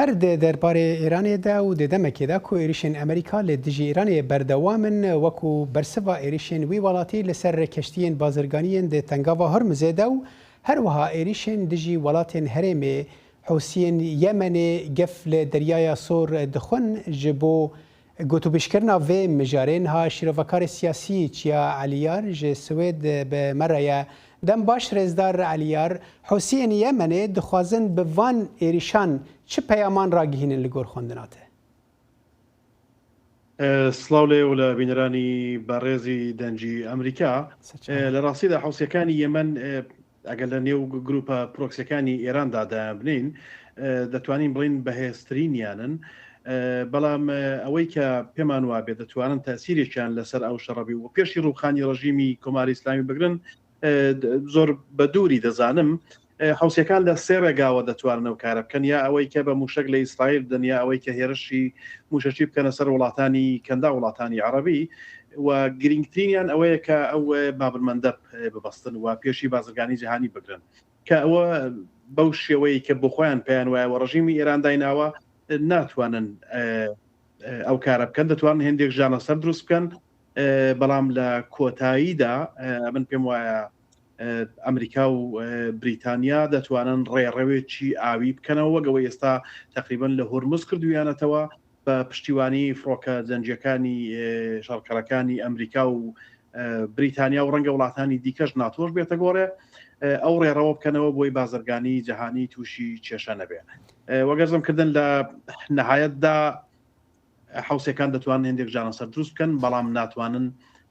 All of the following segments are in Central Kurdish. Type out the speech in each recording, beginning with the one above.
Her di derbarê Îranê de û di demekê de ku êrişên Amerîka li dijî Îranê berdewam in wekû bersiva êrişên wî welatî li ser keştiyên bazirganiyên di Tengava Hurmuzê de û her wiha êrişên dijî welatên herêmê Hûsiyên Yemenê gef li Deryaya Sor dixwin ji bo gotûbêjkirina vê mijarê niha şîrovekarê siyasî Çiya Eliyar ji Swêd bi me re ye. Dem baş rêzdar Eliyar, Hûsiyên Yemenê dixwazin bi van êrişan çi peyaman ragihînin li gor xwendina te? Silav lê û li bîneranî بەڕێزی دەنگی ئەمریکا. لە ڕاستیدا حوسیەکانی یەمەن ئەگەر لە نێو گروپە پرۆکسیەکانی ئێراندا دایانبنێین دەتوانین بڵین بەهێزترینیانن بەڵام ئەوەی کە پێمان وابێت دەتوانن تاسیرێکیان لەسەر ئەو شەڕەبی و پێشی ڕووخانی ڕژیمی کۆماری ئیسلامی بگرن زۆر بە دووری دەزانم حوسیەکان لە سێ ڕێگاوە دەتوانن ئەو کارە بکەن یا ئەوەی کە بە موشک لە ئیسرائیل بدەن یا ئەوەی کە هێرشی موشەکی بکەنە سەر وڵاتانی کەندا وڵاتانی عەربی و گرنگترینیان ئەوەیە کە ئەو بابلمەندەب ببەستن و پێشی بازرگانی جیهانی بگرن کە ئەوە بەو شێوەیە کە بۆ خۆیان پێیان وایە و ڕژیمی ئێران دایناوە ناتوانن ئەو کارە بکەن دەتوانن هێندێک ژانە سەر دروست بکەن بەڵام لە کۆتاییدا من پێم وایە ئەمریکا و بریتانیا دەتوانن ڕێڕەوێکی ئاوی بکەنەوە وەک ئەوەی ئێستا تقریبن لە هورمز کردویانەتەوە بە پشتیوانی فڕۆکە جەنگیەکانی شەڕکەرەکانی ئەمریکا و بریتانیا و ڕەنگە وڵاتانی دیکەش ناتۆش بێتە گۆڕێ ئەو ڕێڕەوە بکەنەوە بۆی بازرگانی جەهانی تووشی کێشە نەبێ وەگەرزم کردن لە نهایەتدا حوسیەکان دەتوانن هێندێک ژانەسەر دروست بکەن، بەڵام ناتوانن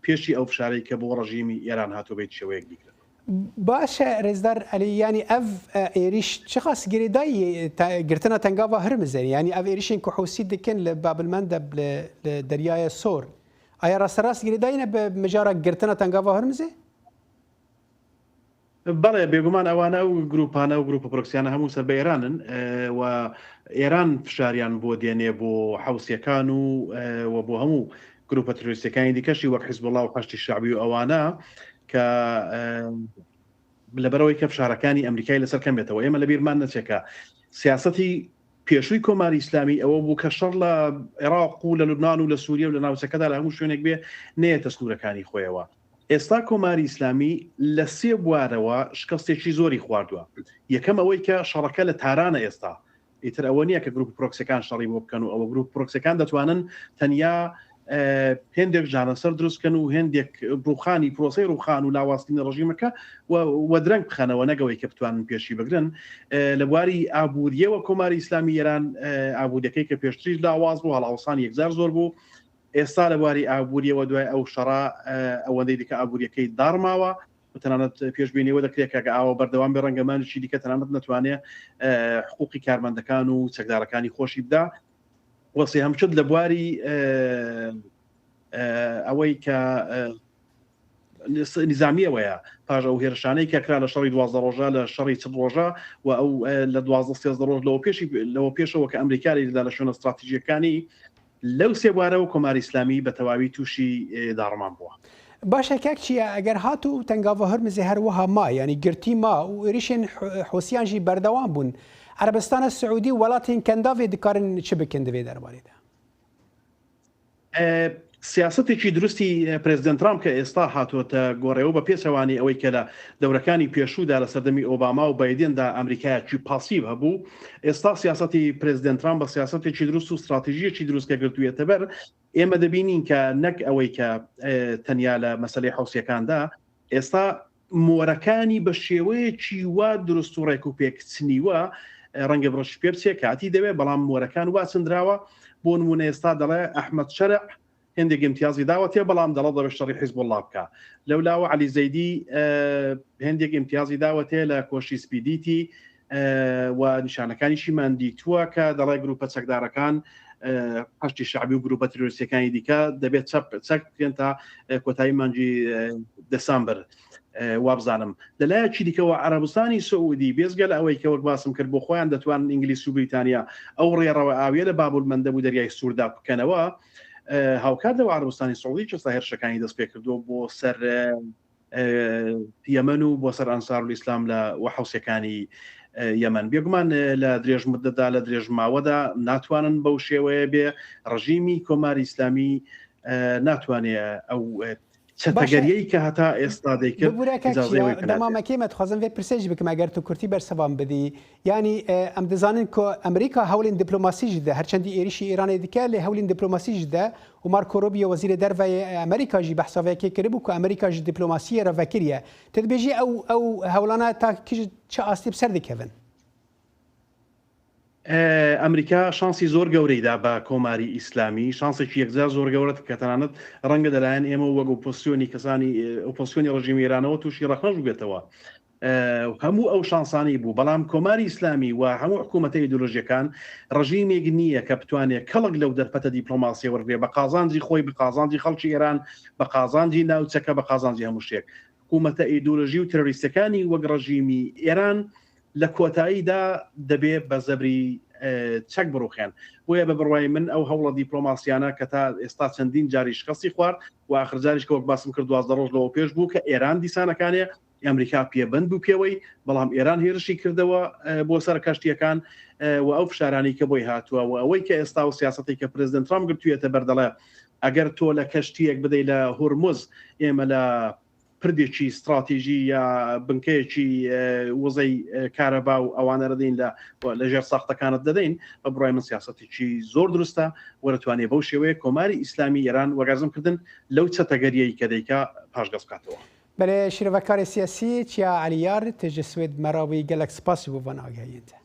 پێشی ئەو فشارەی کە بۆ ڕژیمی ئێران هاتووە بە هیچ شێوەیەک بیگرن. باشە رێزدار عەلی یانی ئەڤ ئێریش چقاس گرێدای گرتنا تەنگاڤا هرمزێ یانی ئەڤ ئێریشên ku حوسی dikin li Babilmendeb li li Deryaya Sor aya rasterast girêdayî ne bi mijara girtina Tengava Hurmizê? بەڵێ بێگومان ئەوانە ئەو گروپانە و گروپە پرۆکسیانە هەموو سەر بە ئێرانن و ئێران فشاریان بۆ دێنێ بۆ حوسیەکان و و بۆ هەموو گروپە ترۆریستەکانی دیکەشی وەک حیزبوڵا و حەشدی شەعبی و ئەوانە کە لەبەرەوەی کە فشارەکانی ئەمریکای لەسەر کەم بێتەوە ئێمە لەبیرمان نەچێکە سیاسەتی پێشووی کۆماری ئیسلامی ئەوە بوو کە شەڕ لە عێراق و لە لوبناان و لە سووریە و لە ناوچەکەدا لە هەموو شوێنێک بێ نێتە سنوورەکانی خۆیەوە ئێستا کۆماری ئیسلامی لە سێ بوارەوە شکستێکی زۆری خواردووە. یەکەم ئەوەی کە شەڕەکە لە تارانە ئێستا، ئیتر ئەوە نییە کە گروپ پرۆکسیەکان شەڕی بۆ بکەن و ئەوە گروپ پرۆکسیەکان دەتوانن تەنیا هێندێک ژانەسەر دروست بکەن و هێندێک ڕوخانی پرۆسەی ڕوخان و لاوازکردنی ڕژیمەکە و درەنگ بخەنەوە نەگەوەی کە بتوانن پێشی بگرن. لە بواری ئابووریەوە کۆماری ئیسلامی ئێران ئابووریەکەی کە پێشتریش لاواز بوو، هەڵاوسانی یەکجار زۆر بوو، ئێستا لە بواری ئابووریەوە دوای ئەو شەڕە ئەوەندەی دیکە ئابووریەکەی داڕماوە و تەنانەت پێشبینی ئەوە دەکرێت کە ئاوە بەردەوام بێ ڕەنگە مانگێکی دیکە تەنانەت نەتوانێ حقوقی کارمەندەکان و چەکدارەکانی خۆشی بدا و سێهەم شت لە بواری ئەوەی کە نیزامیەوەیە پاش ئەو هێرشانەی کە کرا لە شەڕی دوازدە ڕۆژە لە شەڕی چل ڕۆژە و ئەو لە دوازدە سێزدە ڕۆژ لەوە پێشی لەوە پێشەوە کە ئەمریکا لێدا لە شوێنە ستراتیژیەکانی لەو سێ بوارەوە کۆماری ئیسلامی بە تەواوی تووشی داڕمان بووە. باشە کاک چیا ئەگەر هاتوو تەنگاڤە هورمزێ هەر وەها ما یانی گرتی ما و ئێریشێن حوسیان ژی بەردەوام بوون عەرەبستانە سعودی و وەلاتێن کەنداڤێ دکارن چ بکەن di vê derbarê de؟ سیاسەتێکی دروستی پرێزیدەنت ترامپ کە ئێستا هاتۆتە گۆڕێ و بە پێچەوانەی ئەوەی کە لە دەورەکانی پێشوودا لە سەردەمی ئۆباما و بایدێندا ئەمریکایەکی پاسیڤ هەبوو، ئێستا سیاسەتی پرێزیدەنت ترامپ بە سیاسەتێکی دروست و ستراتیژییەکی دروست کە گرتوویەتە بەر، ئێمە دەبینین کە نەک ئەوەی کە تەنیا لە مەسەلەی حوسییەکاندا، ئێستا مۆرەکانی بە شێوەیەکی وا دروست و ڕێک و پێک چنیوە، ڕەنگە بڕشی پێ بچێ کاتی دەوێ، بەڵام مۆرەکان وا چندراوە، بۆ نموونە ئێستا دەڵێ ئەحمەد شەرع هێندێک ئیمتیازی داوەتێ، بەڵام دەڵێ دەبێ شەڕی حیزبوڵڵا بکا. لەولاوە عەلی زەیدی هێندێک ئیمتیازی داوەتێ لە کۆشی سپی دیتی و نیشانەکانیشیمان دیتووە کە دەڵێ گروپە چەکدارەکان حەشدی شەعبی و گروپە تیرۆریستیەکانی دیکە دەبێت چەک بکرێن تا کۆتایی مانگی دەسامبر وابزانم. لەلایەکی دیکەوە عەرەبستانی سعودی بێزگە لە ئەوەی کە وەک باسم کرد بۆ خۆیان دەتوانن ئینگلیس و بریتانیا ئەو ڕێڕەوە ئاویە لە بابولمەندەب و دەریای سووردا بکەنەوە، هاوکات لەو عەرەبستانی سعودی ئێستا هێرشەکانی دەست پێکردووە بۆ سەر یەمەن و بۆ سەر ئەنسارولئیسلام لە و حوسیەکانی. یەمەن. بێگومان لە درێژ مدەتدا لە درێژ ماوەدا ناتوانن بەو شێوەیە بێ ڕژیمی کۆماری ئیسلامی ناتوانێ ئەو چەتەگەریەی کە هەتا ئێستا دەیکرد ئیجازەی ئەوەی پێ نادرێت. دەمامەکەی مە دخوازم ڤێ پرسێ ژی بکم ئەگەر تو کورتی بەرسەڤام بدی یانی ئەم دزانن کو ئەمریکا هەولێن دیپلۆماسی ژی دە هەرچەندی ئێریشی ئێرانێ دکە لێ هەولێن دیپلۆماسی ژی دە و مارکۆ روبیۆ وەزیرێ دەرڤەیێ ئەمریکا ژی بەحسا ڤێ یەکێ کربوو کو ئەمریکا ژ دیپلۆماسیێ رە ڤەکریە تو دبێژی ئەو ئەو هەولانە تا کژ چ ئاستێ بسەر دکەڤن؟ ئەمریکا شانسی زۆر گەورەی دا بە کۆماری ئیسلامی، شانسێکی یەکجار زۆر گەورە کە تەنانەت ڕەنگە لەلایەن ئێمە وەک ئۆپۆزسیۆنی کەسانی ئۆپۆزسیۆنی ڕژیمی ئێرانەوە تووشی ڕەخنەش ببێتەوە. هەموو ئەو شانسانەی بوو، بەڵام کۆماری ئیسلامی و هەموو حکوومەتە ئیدۆلۆژیەکان ڕژیمێک نییە کە بتوانێت کەڵک لەو دەرفەتە دیپلۆماسیە وەرگێ بە قازانجی خۆی، بە قازانجی خەڵکی ئێران، بە قازانجی ناوچەکە، بە قازانجی هەموو شتێک. حکوومەتە ئیدۆلۆژی و ترۆریستەکانی وەک ڕژیمی ئێران لە کۆتاییدا دەبێ بە زەبری چەک بڕوخێن. بۆیە بە بڕوای من ئەو هەوڵە دیپلۆماسیانە کە تا ئێستا چەندین جاری شکستی خوارد و ئاخر جاریش کە وەک باسم کرد 12 ڕۆژ لەوە پێش بوو کە ئێران دیسانەکانێ ئەمریکا پێبەند بوو پێوەی، بەڵام ئێران هێرشی کردەوە بۆ سەر کەشتیەکان و ئەو فشارانەی کە بۆی هاتووە و ئەوەی کە ئێستا و سیاسەتی کە پرزیدنت ترامپ گرتوویەتە بەر دەڵێ ئەگەر تۆ لە کەشتیەک بدەی لە هورمز ئێمە لە پردێکی ستراتیژی یا بنکەیەکی وزەی کارەبا و ئەوانە دەدەین لە لەژێر ساختەکانت دەدەین بە بڕای من سیاسەتێکی زۆر دروستە وەرەتوانێ بەو شێوەیە کۆماری ئیسلامی ئێران وەگەرزم کردن لەو چەتەگەریەی کە دەیکا پاشگەز بکاتەوە. بەێ شرڤەکارێ سیاسی چیا عەلی یار تژ سوێد مەراوی گەلەک سپاس ji bo van agahiyên te.